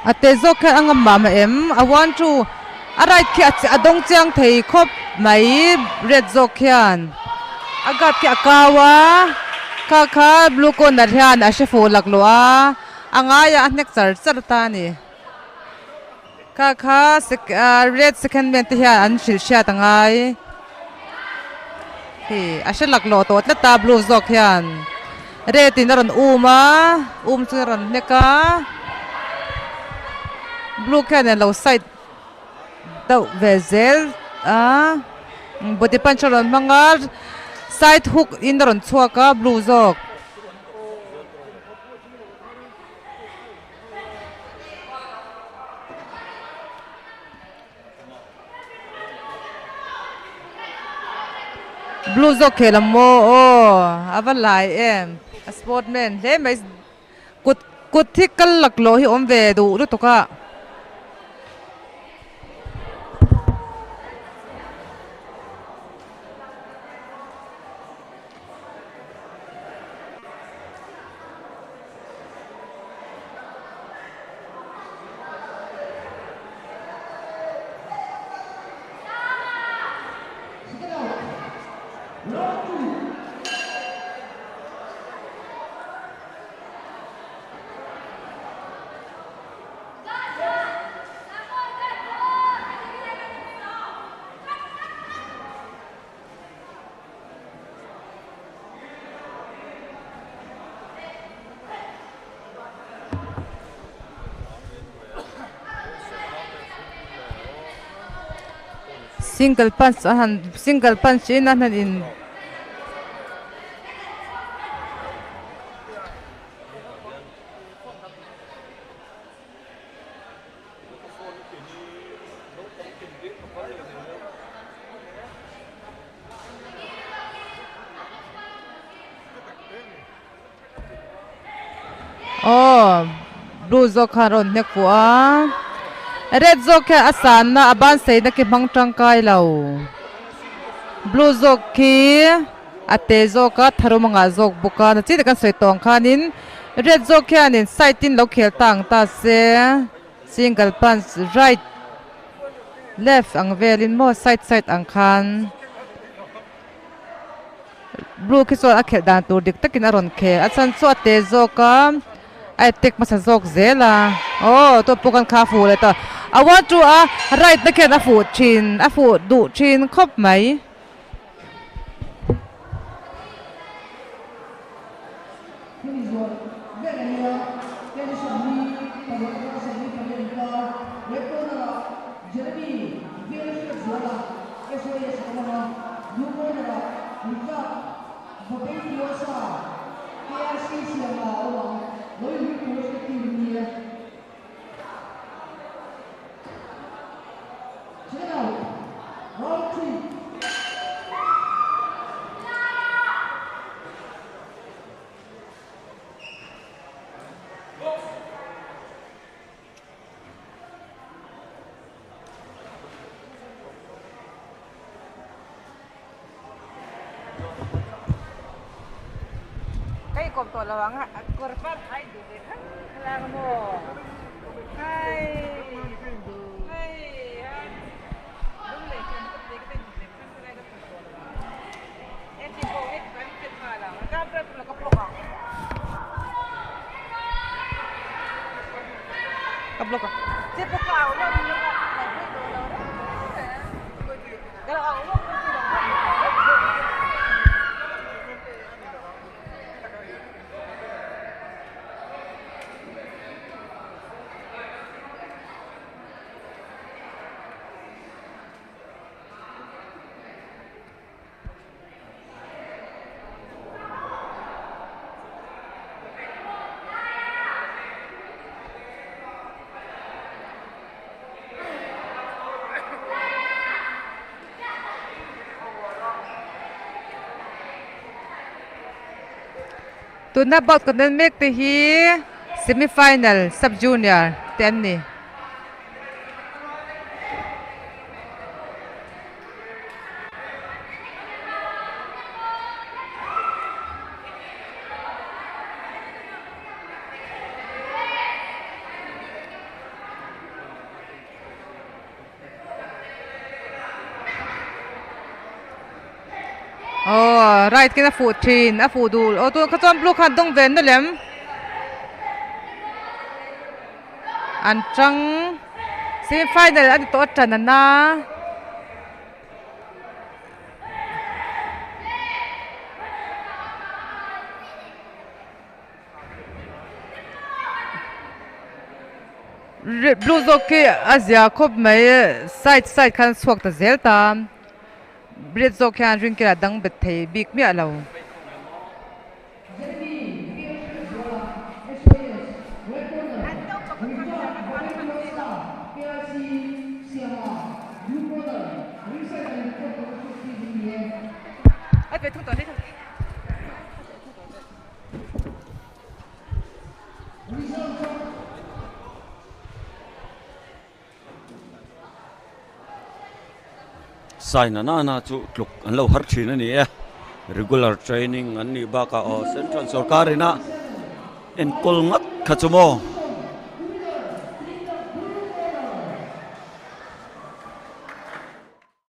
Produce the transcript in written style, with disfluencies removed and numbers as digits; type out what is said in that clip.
A te zawk hian a ngam mah mah em? A one two a right khi a dawng chiang thei khawp mai red zawk hian a guard khi a kau a kha kha blue corner hian a hre fuh laklawh a a ngaiah a hnek char char ta a ni. Kha kha red second man te hian an hrilh hriat a ngai hi a hre laklawh tawh tlat a blue zawk hian red in a rawn um a um chu a rawn hnek a blue khian alo side deuh ve zel a body punch a rawn hmang a side hook in a rawn chhuak a blue zawk. Blue zawk khel ang maw aw a va lai em a sport man hle mai kut kut hi kal laklawh hi awm ve duh lutuk a. Single punch a han single punch in a han in Aw blue zawk khan rawn hnek fuh a red zawk hian a sanna a ban seina khi hmang tangkai lo blue zawk khi a te zawk a tharum a ngah zawk bawk a nachin ah kan sawi tawh ang khanin red zawk hianin side in lo khel ta ang ta se single punch right left ang velin maw side side ang khan. Blue khi chuan a khelh dan tur dik takin a rawn khel a chhan chu a te zawk a a attack hmasa zawk zel a aw tawp pawh kan kha a fuh leh ta a one two a right na khian a fuh thin a fuh duh thin khawp mai. Ka inkawm tawh lo ang a kawr par kha i duh ve khang khlang a maw hai hei a lung leh hian ka ti ka duh ve khang khlang ka duh tawh lo ang e ti pawh e kan ti nghal ang ka ka block ang ka block ang che pawh ka au lo ka au lo Tuna bout kan en mek te hi semi final sub junior te an ni. Aw right khian a fuh thin a fuh duh aw tun kha chuan blue khan dawng ve na lem an tang semi final a ni tawh a tan a na. Blue zawk khi a zia khawp mai side side khan chhuak ta zel ta red zawk hian rinkel a dang bet thei bik miah lo. Sign a nana chu tluk an lo har thin a ni e regular training an nih bakah aw central sorkar ina enkawl ngat kha chu maw.